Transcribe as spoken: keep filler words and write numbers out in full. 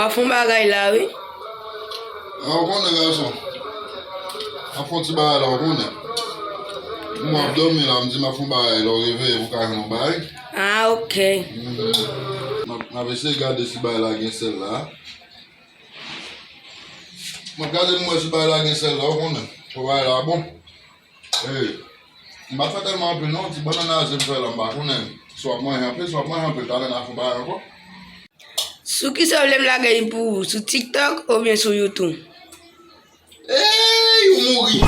Fon bagay la, wi. A, ou konnen, gason. M ap fè yon ti bagay la, ou konnen. M ap dòmi la, m di m ap fè yon bagay la, ou reveye pou ka jwenn yon bagay. Ah, ok. M ap, m ap eseye gade si bagay la gen sèl la. M ap gade m wè si bagay la gen sèl la, ou konnen. Fò bagay la bon. Ey, m pa fè tèlman anpil non, ti bannann aze m fè la, m pa konnen. Si w ap manje anpil, si w ap manje anpil, talè n a fè yon bagay ankò. Sou ki sa w vle m lage l pou ou? Sou TikTok oubyen sou YouTube? Ey, ou mouri!